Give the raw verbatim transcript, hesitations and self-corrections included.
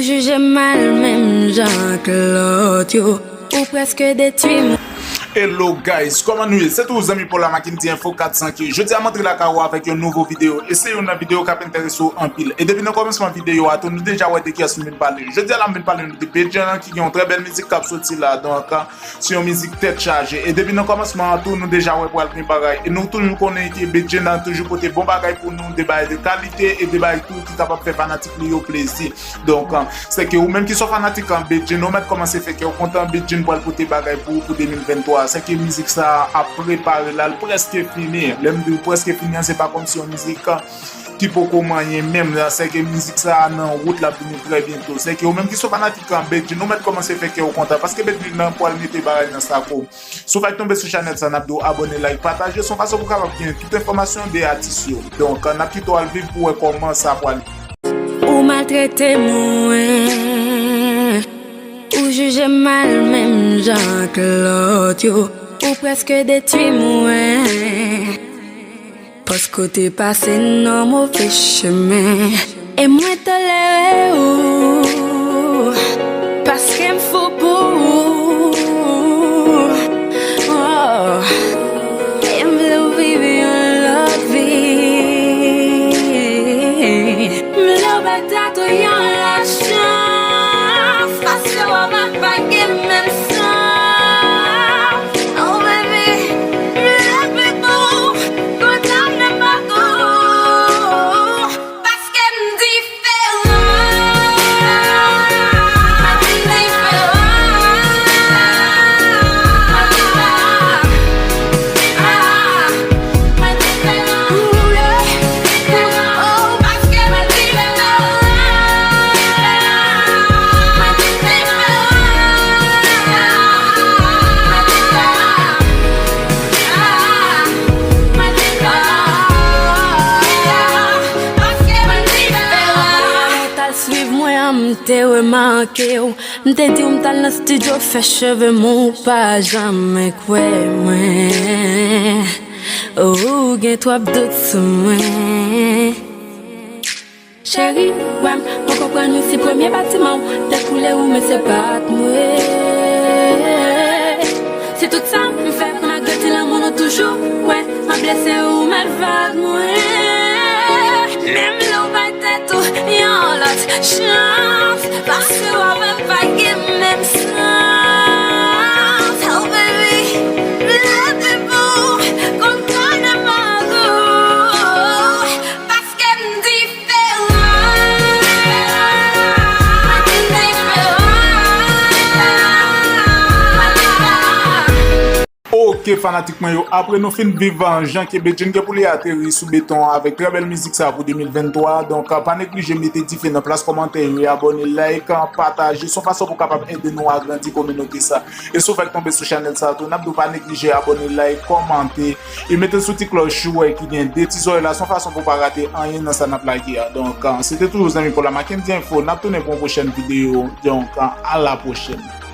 Jije m mal menm jan ak lòt yo. Ou prèske detwi m. Hello guys, kòman nou ye? Se toujou zanmi Paul la Mackendy Info kat san ki jodi a m antre lakay ou avèk yon nouvo videyo. E se youn nan videyo k ap enterese w anpil. E depi nan kòmansman videyo a tou, nou deja wè de kiyès m vin pale. Jodi a la m vin pale nou de Bedjine ki gen yon trè bèl mizik k ap soti la. Donk, se yon mizik tèt chaje. E depi nan kòmansman an tou, nou deja wè pral gen bagay. E nou toujou konnen ke Bedjine toujou pote bon bagay pou nou, de bagay de kalite e de bagay tou ki kapab fè fanatik li yo plezi. Donk, se ke ou menm ki se yon fanatik an Bedjine, ou mèt kòmanse fè kè w kontan, Bedjine pral pote bagay pou ou pou de mil venntwa. Se ke mizik sa a ap prepare la, l prèske fini. Lè m di w prèske fini an, se pa kòmsi yon mizik ki poko manyen menm. Se ke mizik sa a nan wout, l ap vini trè byento. Se ke ou menm ki se yon fanatik an Bedjine, ou mèt kòmanse fè kè w kontan, paske Bedjine nan pral mete bagay nan sako. Si w fèk tonbe sou chanèl sa, n ap di w abòne, like, pataje, se yon fason pou w kapab gen tout enfòmasyon de atis yo. Donk, n ap kite w al viv pou w wè kòman sa pral ye. Ou maltrete mwen. Ou jije m mal menm jan ak lòt yo. Ou prèske detwi mwen. Paske w te pase nan move chemen. E mwen tolere ou. Paske m fou pou ou. Oh. E m vle w viv yon lòt vi. M vle w bay tèt ou yon lòt chans. Paske w ap pa gen menm sans. Oh baby, m leve pou ou. Kondane m ankò. Paske m diferan. Mwen diferan. Mwen diferan. Mwen diferan. Oh, paske mwen diferan. Mwen diferan. Mwen diferan. Ou t al swiv mwen an, m te remake w. M te di w m t al nan estidyo fè cheve m, ou pa janmen kwè mwen. Ou gen twòp dout sou mwen. Cheri, wè m, mwen konprann ou si premye batiman w te koule ou, men se pa t mwen. Si tout sa m fè pou n regrete lanmou nou toujou, wè, m ap blese ou, men l va t mwen. Menm lè w bay tèt ou yon lòt chans, paske w avè m pa gen menm sans. Oh baby, m leve pou ou, kondane m ankò. Paske m diferan. Mwen diferan. Ok, fanatik mwen yo, apre nou fin viv jan ke Bedjine gen pou li ateri sou beton avèk trè bèl mizik sa pou de mil venntwa, donk pa neglije mete dife nan plas kòmantè yo, e abòne, like, pataje, se yon fason pou kapab ede nou agrandi kominote sa. E si w fèk tonbe sou chanèl sa tou, n ap di w pa neglije abòne, like, kòmante, e mete sou ti klòch ou wè ki gen de ti zòrèy la, se yon fason pou w pa rate anyen nan sa n ap lage a. Donk, se te toujou zanmi Paul la Mackendy Info, n ap tounen pou yon pwochèn videyo, donk, a la pwochèn.